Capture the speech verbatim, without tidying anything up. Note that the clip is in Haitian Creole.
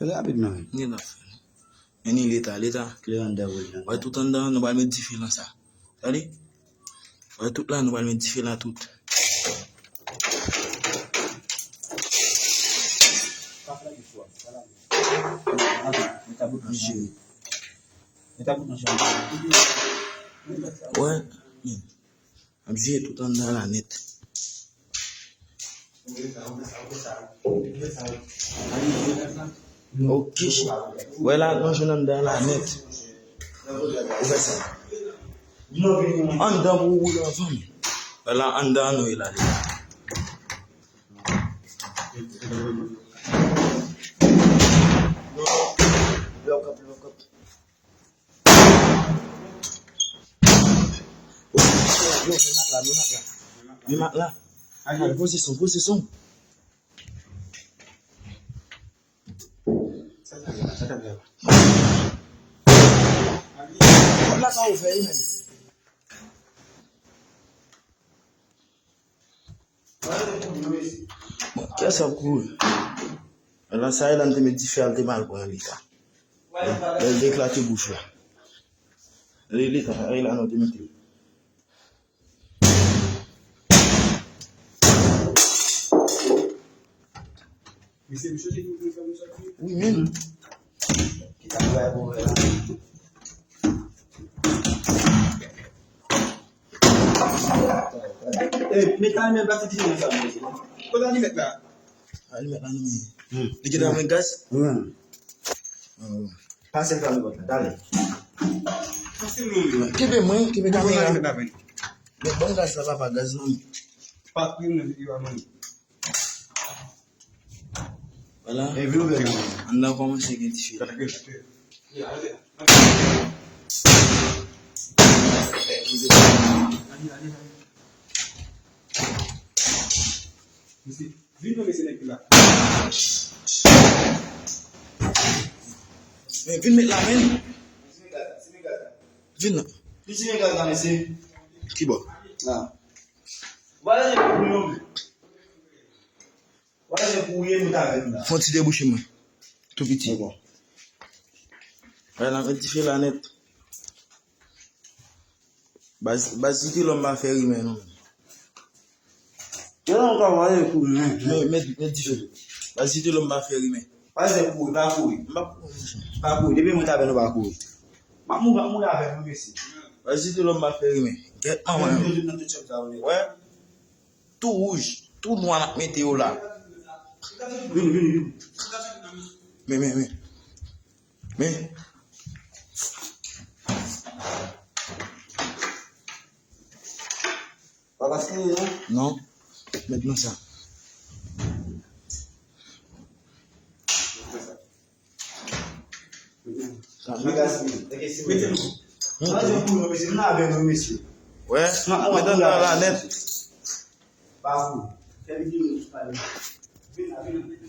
Fè l rapid, non. Ni nan fè. Men ni leta, leta. Kle anndan pou l nan. Wè, tout anndan, nou pral met dife lan sa. Tande? Wè, tout la, nou pral met dife la, tout. Pa fè la di fò, pa la di fò. Mete bout nan jere. Mete bout nan jere. Wè. Ap jere tout anndan la nèt. Ok. Wè la, nou jwenn anndan la nèt. Ou fè sa. Anndan pou ou boule anvan m. Wè la, anndan nou ye la, deja. Lock up, lock up. Yo, men mak la, men mak la. Men mak la. Ay, poze son, poze son. Pòt la pa ouvè, wi, men. Bon, kiyès ap kouri? Lan sa e la m te met dife a, l te mal pran li ka. Lè l deklate bouch la. Li, li, e la nou te mete. Wi, men. Ki ta pral pou la? Eh, met la men, pase ti men sa, men. Kote li met la? A, li met la nan men. Hmm. Li gentan pran gaz? Wi. Ah, bon. Pase l pa nan pòt la, talè. Pase l nan men. Kenbe mwen, kenbe kamera. Kote li met la, men? Men ban gaz la, papa, gaz nan men. Pa pri nan figi a, man. Vwala. E vin ouvè nan men. Anndan kòmanse gen dife. Vin nan mesye nèg la. Men vin met la, men. Vin nan. Li simen gaz la, mesye. Ki bò? La. Vwala, se pou nou. Wè, se pou ye nou ta vin la. Fon ti debouche mwen. Tou piti. Bon. Wè, la met dife la nèt. Baz, baz City Lòm pa fè rimè, non. Yo, non, pa wè, pou rimè. Men, met, met dife. Baz City Lòm pa fè rimè. Pa fè kouri, pa kouri. M pa kouri. Pa kouri. Depi mwen ta vin, nou pa kouri. M ap mouri, m ap mouri avè nou, mesye. Baz City Lòm pa fè rimè. Gèt manman yo. Wè. Tou wouj, tou nwa n ap mete yo la. Vini, vini, vini. Men, men, men. Men. Pa paske, non? Non. Met nan sa. Mete nou. Mete nou. Wè, mete nou la nèt. Pa fou. Fè videyo nou pale. Vin la, vin la.